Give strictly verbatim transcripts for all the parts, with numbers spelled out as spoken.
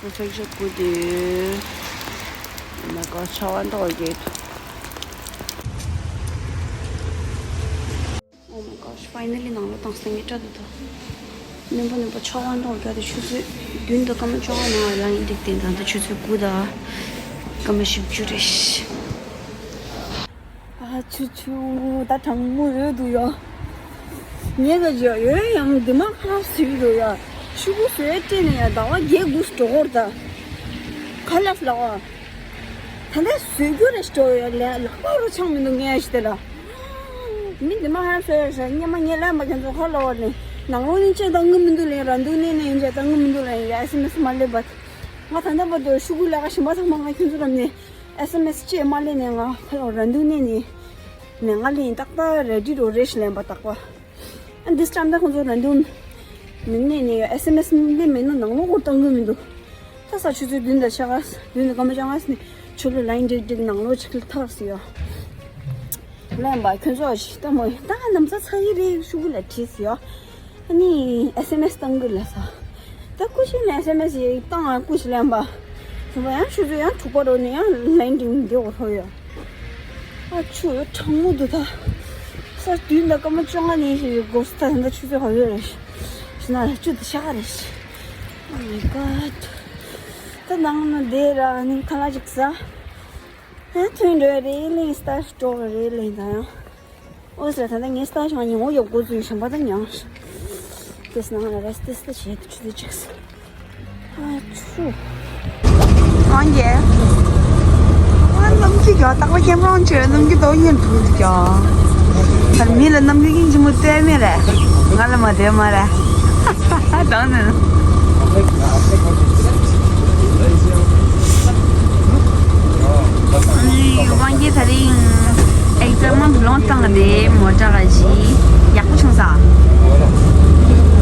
ང་ཚོ་ཞོགས་ཀུ་དེ། Oh my god, ཆར་པ་འདྲ་བོ་རྒྱག་འདུག Oh my gosh, finally ནང་ལོགས་བཏང་སྟེ་ངས་སྐྲ་དུ་དང་། རྣོན་པོ་རྣོན་པོ་ཆར་པ་འདྲ་བོ་རྒྱག་དེ་ཆུ་ཚོད་བདུན་དང་སྐར་མ་བཅོ་ལྔ་ནང་ལ་ཡིན་འདུག་དེ་ད་ལྟ་ཆུ་ཚོད་དགུ་དང་སྐར་མ་བཞི་བཅུ་རེད། ཨ་ཆུ་ཆུ། ད་གྲང་མོ་ཡོད་འདུག་ཡ། ངས་ད་ཅི་ཡོད་ཡང་འདི་མ་ཁ་ཟིག་འདུག་ཡ། ཤུ་གུ་བཟོས་སྤྲད་ནས་ཡ་ཟླ་བ་བརྒྱད་དགུ་འགྲོ་གོ་ད། ཁ་ལག་ལག་པ། ད་ལྟ་བཟོས་རྒྱུ་རེད་འགྲོ་ཡ་ལ་ལག་པ་རུ་ཆང་མི་འདུག་ངས་ཞིག་དེ་ལ། མི་འདི་མ་ཧར་བཟོས་ཡ་ཤ་སྙམ་མ་ངས་ལན་པ་ཁྱོད་ཚོ་ཁ་ལོ་བ་ནས་ནང་ལོགས་ནས་ཅེས་ད་ངུ་མི་འདུག་ལན་ར་འདུག་ནས་ནས་ཡིན་ཅེས་ད་ངུ་མི་འདུག་ལན་ཡ་ཨེ་སི་མེ་སི་མ་སླེབས་པ། ང་ད་ལྟ་བར་དུ་ཤུ་གུ་ལས་ཀ་ཞིམ་པ་ཚང་མ་ང་ཁྱོད་ཚོ་ར་ནས་ཨེ་སི་མེ་སི་ཅེས་མ་སླེབས་ནས་ང་ཁ་ལོ་ར་འདུག་ནས་ནས་ནས་ང་ལན་ཏག་ཏག་རེ་ཌི་རོ་རེ་ཞིག་ལན་པ་ཏག་པ། ཨ་འདི་སི་ཊམ་ད་ཁོང་ཚོ་ར་འདུག་མི་ནས་ནས་ཡ་ཨེ་སི་མེ་སི་སླེབས་མེད་ན་ནང་ལོགས་སྐོར་བཏང་གི་མི་འདུག་ད་ས་ཆུ་ཚོད་བདུན་དང་ཕྱེད་ཀ་བདུན་དང་སྐར་མ་བཅོ་ལྔ་ནས་ཆུ་ལུ་ལན་འགྲིག་འགྲིག་ནང་ལོགས་ཅིག་ལ་ཐག་སི་ཡོ། ལན་པ་ཁྱོད་ཚོ་ཞིག་ལྟ་མོ་ཡིན་ད་ནམ་ཚ་ཚ་ཡི་རེད་ཤུ་གུ་ལ་བྲིས་སི་ཡོ། ཨ་ནི་ཨེ་སི་མེ་སི་བཏང་གི་ལ་ས། ད་སྐུ་ཞིག་ནས་ཨེ་སི་མེ་སི་ཡི་བཏང་ཨ་སྐུ་ཞིག་ལན་པ། ཞུ་བ་ཡང་ཆུ་ཚོད་ཡང་དྲུག་པ་རོ་ནས་ཡང་ལན་འགྲིག་འདི་འོ་ཧོ་ཡོ། ཨ་ཆུ་གྲང་མོ་འདུག་ད། ས་བདུན་དང་སྐར་མ་བཅོ་ལྔ་ནས་ཞིག་སྒོ་སི་ད་ད་ཆུ་ཚོད་ཧོ་ཡོ་རེད། ཞིག་ན་ཆུ་དེ་ཤ་ག་རེད། Oh my god. ད་ནང་ན་བསྡད་ར་ནི་ཁ་ལག་ཅིག་ཟ། ཨ་ཐོན་འགྲོ་རེད་ལེ་སི་ཏ་ཤི་འགྲོ་རེད་ལེ་ད་ཡང་། ཨོ་ཟེར་ད་ལྟ་ངས་སི་ཏ་ཤི་ང་ཉིན་མོ་ཡོད་དགོས་ཚུལ་ཞིམ་པ་ད་མྱངས། དེས་ནང་ལ་རེས་ཏེ་སི་ཏ་བྱེད་དུ་ཆུ་ཚོད་གཅིག་ཨ་ཆུ། གང་གི་ཨ་ནམ་རྒྱུན་ཡོད་སྟག་པ་ཁྱེམ་རང་བྱོས་ནམ་རྒྱུན་དོ་ཡིན་འདུག་ཀྱང་། ད་མི་ལ་ནམ་རྒྱུན་ཡིན་གྱི་མོ་བལྟས་མེད་རེད། ང་ལ་མ་བལྟས་མ་རེད། དང་ནི། དབང་གིས་ད་རིང་ཨེག་ཛམ་མ་ལོང་བཏང་ནས་མོ་ཊ་ག་ཞིག་ཡག་པོ་བྱུང་ས།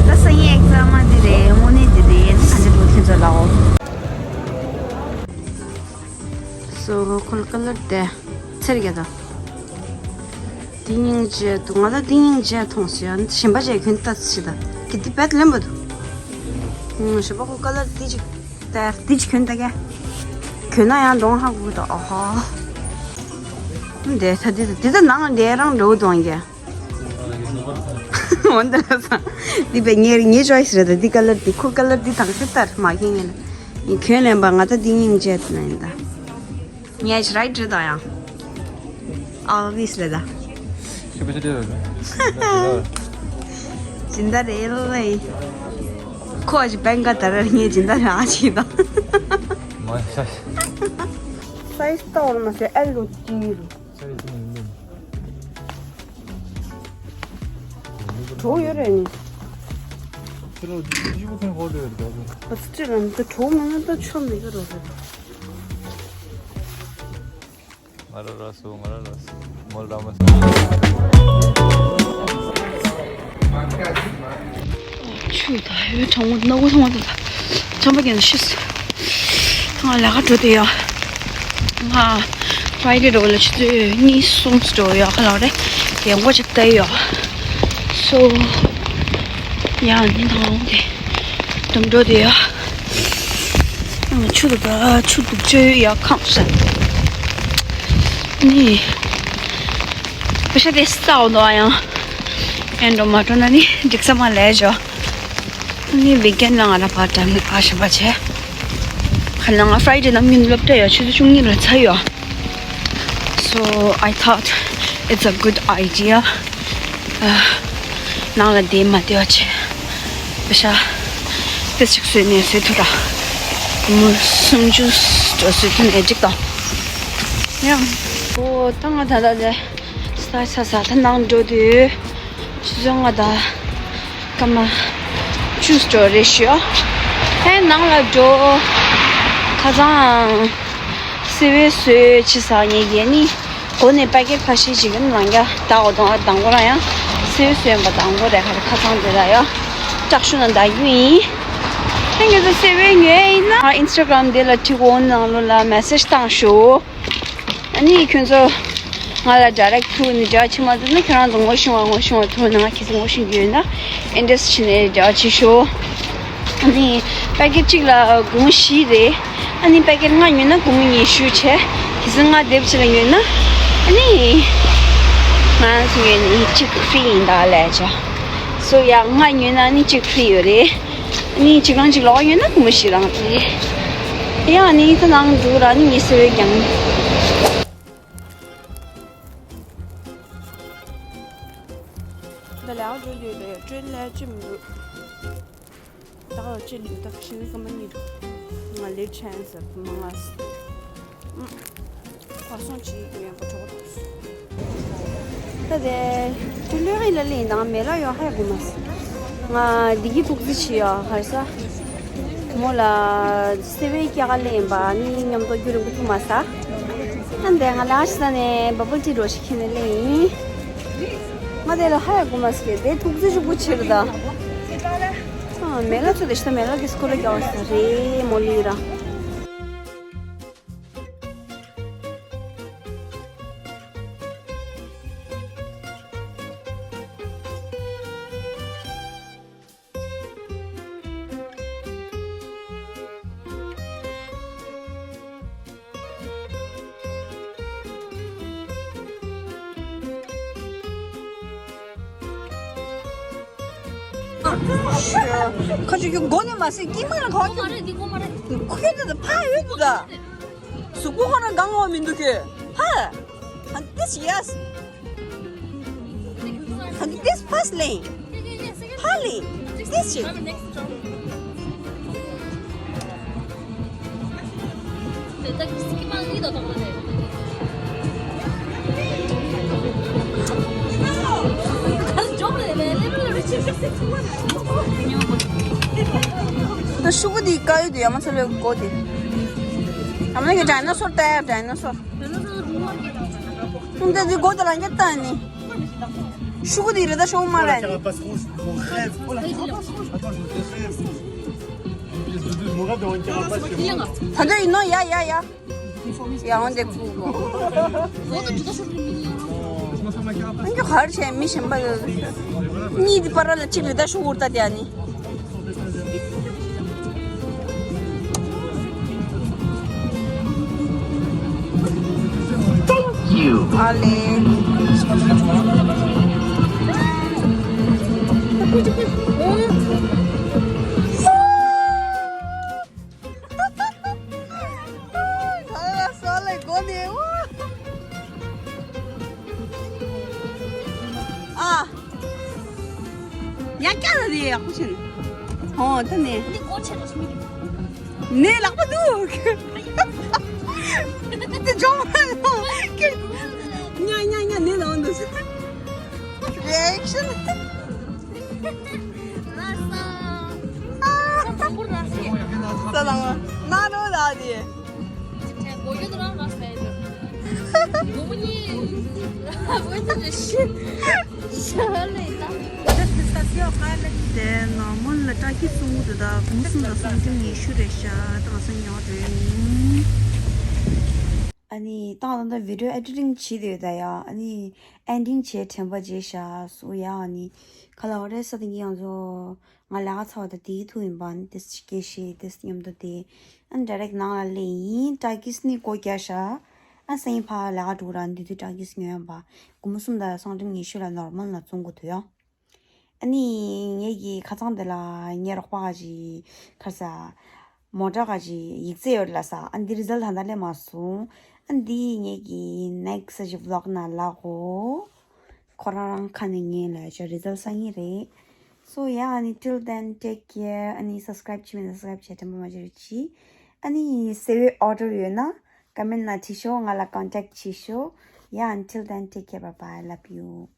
ད་སང་ཉིན་ཨེག་ཛམ་མ་འདི་རེད་དངོས་གནས་འདི་རེད་ད་འདི་འགྲོ་ཁྱེད་ཚོ་ལའོ། སོ་ཁོལ་ཀ་ལར་དེ་ཚེར་རྒྱ་དང་། འདི་སྙིང་རྗེ་འདུག་ང་ལ་འདི་སྙིང་རྗེ་མཐོང་སོང་ཡང་ཞིམ་པ་བྱས་གྱོན་ལྟ་ཞིག་དང་གི་འདི་བེད་ལེན་པ་འདུག་ཞིམ་པ་ཁོ་ཀ་ལར་འདི་ཅིག་ལྟ་འདི་ཅིག་གྱོན་ལྟ་གས། གྱོན་ན་ཡང་གདོང་ཧ་གོ་གི་འདུག་ཨ་ཧ། འདི་ད་འདི་འདི་ད་ནང་འདི་རང་འགྲོ་གདོང་གས། འོན་ཏེ་ལ་ས། འདི་བས་ངའི་ངའི་ཅོའི་སི་རེད་ད་འདི་ཀ་ལར་འདི་ཁོ་ཀ་ལར་འདི་དང་སེ་ལྟར་མ་ཁེངས་ངེ་ལ། ངས་གྱོན་ལེན་པ་ང་ད་འདི་སྙིང་རྗེ་ན་ཡིན་ད། ངས་རའིཊ་རེད་ད་ཡང་། ཨ་བིས་རེད་ད། ཤི་བ་ཤི་དེ་རེད། སྦྱིན་བདག་རེད་ལེ། ཁོ་ཨ་ཅི་བན་ག་ད་ར་ངས་སྦྱིན་བདག་རང་ཅིག་ད། མ་ཤ་ཤ། སའི་ཛི་ལྟ་བར་མ་ཟད་ཨེལ་ལོ་ཏི་རུ། སའི་ཛི་མ་ཡིན་ནམ། གྲོགས་ཡོད་རེད་ནི། ཁྱེད་རང་ཡུ་གུ་ཐེན་ཧོ་ལེ་རེད་ད། ཨ་ཙི་ཅི་ལ་མི་ད་གྲོགས་མེད་ན་ད་ཆོ་མེད་གི་རོ་རེད། ང་ར་ར་སོ་ང་ར་ར་སོ་མོ་ར་མ་སོ། ཆུ་ད་ཡོད་གྲང་མོ་ནག་པོ་ཐང་བ་ད་ད་ཆམ་པ་རྒྱན་ཤིས། ང་ལས་ཀ་འགྲོ་དེ་ཡོད། ང་ཕ་རའི་ཌེ་འགྲོ་ལ་ཆུ་ཚོད་གཉིས་གསུམ་འགྲོ་ཡོད་ཁ་ལག་རེད། རྒན་གོག་ཅིག་བལྟ་ཡོད། སོ་ཡང་ནི་དང་དེ་དུམ་འགྲོ་དེ་ཡོད། ཆུ་དུ་ག་ཆུ་དུག་ཆོས་ཡག་ཁམས་ཟེར། ནི། པེ་ཤ་དེ་སའོ་དོ་ཡང་། ཨེ་འགྲོ་མ་འགྲོ་ན་ནི་འགྲིག་ས་མ་ལས་ཇོ། ནི་བི་ཀེན་ལ་ང་ར་པར་ཊའིམ་ནི་ཨ་ཞིམ་པ་བྱས། ཁ་ལ་ང་ཕ་རའི་ཌེ་ནམ་རྒྱུན་སློབ་གྲྭ་ཡོད་ཆུ་ཚོད་བཅུ་གཉིས་ལ་ཚར་ཡོད། So I thought it's a good idea. ནང་ལ་བསྡད་མ་བསྡད་པ་བྱས། པེ་ཤ་ཏེ་ཅིག་བཟོས་ནས་བཟོས་ཐུབ་ར། མུར་སུམ་ཅུ་སོ་བཟོས་ཐུབ་ནས་འགྲིག་དང་། ཡང་། ཨོ་ད་ང་ད་ལྟ་ལས་ས་ས་ས་ད་ནང་འགྲོ་དུས་ཆུ་ཚོད་ལྔ་དང་སྐར་མ་བཅུ་འགྲོ་རེད་ཤག་ཨེ་ནང་ལ་འགྲོ་ཁ་སང་། སེ་བའི་སོས་ཕྱི་ས་ངས་ཡས་ནི། སྒོ་ནས་པ་ཀེ་ཁ་ཤས་ཤིག་ཡིན་ནང་རྒྱ་ད་འོ་དང་དང་པོ་ར་ཡང་སེ་བའི་སོས་པ་དང་པོ་རེད་ཁ་ཁ་ཚང་དེ་ལ་ཡ་སྐྲག་ཤུ་ན་ད་ཡུ་ཡིན། ཨེ་ངས་ད་སེ་བའི་ངས་ཡིན་ན་ཨིན་སི་ཊ་གྷ་རམ་དེ་ལ་ཁྲིད་འོང་ནང་ལོ་ལ་མེ་སེ་ཇི་བཏང་ཤོག་ཨ་ནི་ཁྱོད་ཚོ་ང་ལ་ཌའི་རེག་ཐུག་ནས་འབྲེལ་བ་བྱེད་མ་ཐུབ་ན་ཁྱོད་རང་ཚོ་ངོ་ཤེས་པ་ངོ་ཤེས་པ་ཐུག་ན་ང་ཁྱེད་ཚོ་ངོ་ཤེས་ཀྱི་ཡོད་ན་ཨིན་ཌི་རེ་སི་བྱས་ནས་འབྲེལ་བ་བྱེད་ཤོག་ཨ་ནི་པེ་ཀེཊ་གཅིག་ལ་སྒོར་མོ་བཞི་རེད། ཨ་ནི་པེ་ཀེཊ་ལྔ་ཉོས་ན་སྒོར་མོ་ཉི་ཤུ་བྱས། དེ་ཚོ་ལྔ་སྡེབ་གཅིག་ལ་ཉོས་ན་ཨ་ནི་ང་ཚོ་ཉོས་ནི་གཅིག་ཧྥི་རི་ཡིན་ད་ལས་བྱ། སོ་ཡ་ལྔ་ཉོས་ན་ཨ་ནི་གཅིག་ཧྥི་རི་ཡོད་རེད། ཨ་ནི་གཅིག་རང་གཅིག་ལོག་ཉོས་ན་སྒོར་མོ་བཞི་རང་རེད། ཡ་ཨ་ནི་ད་ནང་འདུག་ར་ཨ་ནི་ངས་སེ་བའི་ཀྱང་། འདི་ལའང་འགྲོ་ཡོད་རེད། ཀྲེན་ལ་ཅི་མི་འདུག་ད་ག་ཅི་འདུག་ད་ཤི་ནི་ཀ་མ་ཉིད་ང་ལེ་ཆན་སར་མ་ང་ཨ་ཁ་སང་ཅི་ཡོད་པ་གྲོགས་དང་། ད་དེ་ཀྲེན་ལ་ཡིན་ལ་ལེན་དང་མེ་ལ་ཡོད་ཧ་གོ་མ་སི། ང་འདི་གི་ཐུགས་རྗེ་ཆེ་ཡོད་ཧ་ས། མོ་ལ་སེ་བའི་སྐྱ་ག་ལེན་པ་ནི་མཉམ་དུ་རྒྱུ་རིང་པོ་ཐུག་མ་ས། ཨ་འདས་ང་ལ་ཤི་ས་ནས་བ་བུལ་ཏི་རོ་ཞིག་ཁྱེར་ནས་ལེན་ཡིན། ང་དེ་ལ་ཧ་ཡ་གོ་མ་སི་དེ་ཐུགས་རྗེ་ཆེ་པོ་ཆེ་རེད་ད། ཨ་མེ་ལ་ཚོ་དེ་ཤི་ད་མེ་ལ་གི་སྐོར་ལ་རྒྱག་པ་ས་རེད་མོ་ལི་ར། ཁ་ཅིག་ཁྱོད་མགོ་ནས་མ་ཟིན་ཀྱི་མ་ར་ཁོ་ཁྱོད་ཁྱོད་ད་ཕ་ཡོད་འདུག་ག་གཟུགས་པོ་ཁོ་ན་གང་འོ་མི་འདུག་ཁྱོད་ཧ། ཨ་ཏིས་ཡས། ཨ་ཏིས་ཕ་སི་ལེན། ཕ་ལེན། ཏིས་ཅི། ད་ཤུ་གུ་དེ་དཀར་ཡོད་དུ་ཡ་མ་ཚ་ལོས་གོ་དེ། ཨ་མ་གི་ཌའི་ནོ་སོར་ལྟ་ཡ་ཌའི་ནོ་སོར། ཁྱུང་ཙེ་འདི་སྒོ་དེ་ལ་འགྱེད་བཏང་ནི། ཤུ་གུ་འདི་རེད་ད་ཤོག་མ་རེད་ནི། Carapace rouge, mon rêve. Oh, la carapace rouge. Attends, je me fais rêve. Espèce de doudou, mon rêve de voir une carapace qui est rouge. ད་ལྟ་ཡིན་ནོ་ཡ་ཡ་ཡ། ཡ་འོན་ཏེ་ཁུ་གོ། Je m'en fais ma carapace. ཨ་ནི་གར་བྱས་མི་གཞན་པ་ཡོད། གཉིས་འདི་པར་ལ་གཅིག་རེད་ད་ཤོག་འུར་ད་དེ་ཨ་ནི། ཨ། ཡ་ཀྱ་ལ་རེད་ཡག་པོ་བྱས་ནས། ཧོ་ད་ནས། འདི་སྒོ་ཕྱེ་རོགས་ཞུ། ནས་ལག་པ་འདུག་འདི་ཇོ་མ་ལ། ཉ་ཉ་ཉ་ནས་ལག་འདུག་རེ་ཨེག་ཤན། ས་ལ་ང་ན་རོ་ལ་དེ། དེ་ནོར་མལ་ལ་སྤྲ་ཁྱི་གསུམ་པོ་དེ་དག་སྒོར་མོ་གསུམ་དང་སུམ་ཅུ་ཉི་ཤུ་རེད་ཤག་ད་ང་ཚོ་ཉོ་འགྲོ་ཡིན། ཨ་ནི་ད་ང་ད་ལྟ་བི་ཌིའོ་ཨེ་ཌི་ཊིང་བྱེད་བསྡད་ཡོད་ད་ཡ། ཨ་ནི་ཨེན་ཌིང་བྱས་དྲན་པ་བརྗེད་ཤག་སུ་ཡ། ཨ་ནི་ཁ་ལ་བ་རེད་ས་དེ་ངས་ང་ཚོ། ང་ལས་ཀ་ཚར་བ་དང་དེའི་ཐུག་ཡིན་པ་ནི་དེ་སྐད་བཤད་དེ་མཉམ་དུ་དེ། ཨ་ནི་ཌའི་རེག་ནང་ལ་སླེབས་ཡིན། ཊ་ཀིས་ནི་སྒོ་བརྒྱབ་ཤག་ཨ་སང་ཉིན་ཕར་ལས་ཀ་འགྲོ་ར་འདི་དུས་ཊ་ཀིས་ཉོ་ཡོང་པ། སྒོར་མོ་གསུམ་དང་སུམ་ཅུ་ཉི་ཤུ་ལ་ནོར་མལ་ལ་བཙོང་དགོས་ཐུག་ཡོང་། ཨ་ནི་ངེད་ཀྱི་ཁ་ཚང་དེ་ལ་ངའི་རོགས་པ་གཅིག་ཁར་ས། མོ་ཊ་གཅིག་ཡིག་ཚད་ཡོད་ལ་ས། ཨ་འདི་རི་ཛལ་ད་ལྟ་སླེབས་མ་སོང་། ཨ་འདི་ངེད་ཀྱི་ནེག་སི་ཊི་ཝི་ལོག་ནང་ལ་གོ། ཁོ་རང་རང་ཁ་ནས་ངས་ལ་ཡ་ཆ་རི་ཛལ་སང་ངེས་རེད། So yeah, ཨ་ནི་till then take care. ཨ་ནི་སབ་སི་ཀ་རེབ་བྱེད་མིན་སབ་སི་ཀ་རེབ་བྱེད། དྲན་པ་མ་བརྗེད་རོགས་གྱིས། ཨ་ནི་སེ་བའི་ཨོ་ཌར་ཡོད་ན་ཀོ་མེན་ཊི་ནང་བྲིས་ཤོག་ང་ལ་ཀོན་ཊེག་བྱེད་ཤོག Yeah, until then, take care. Bye bye. Love you.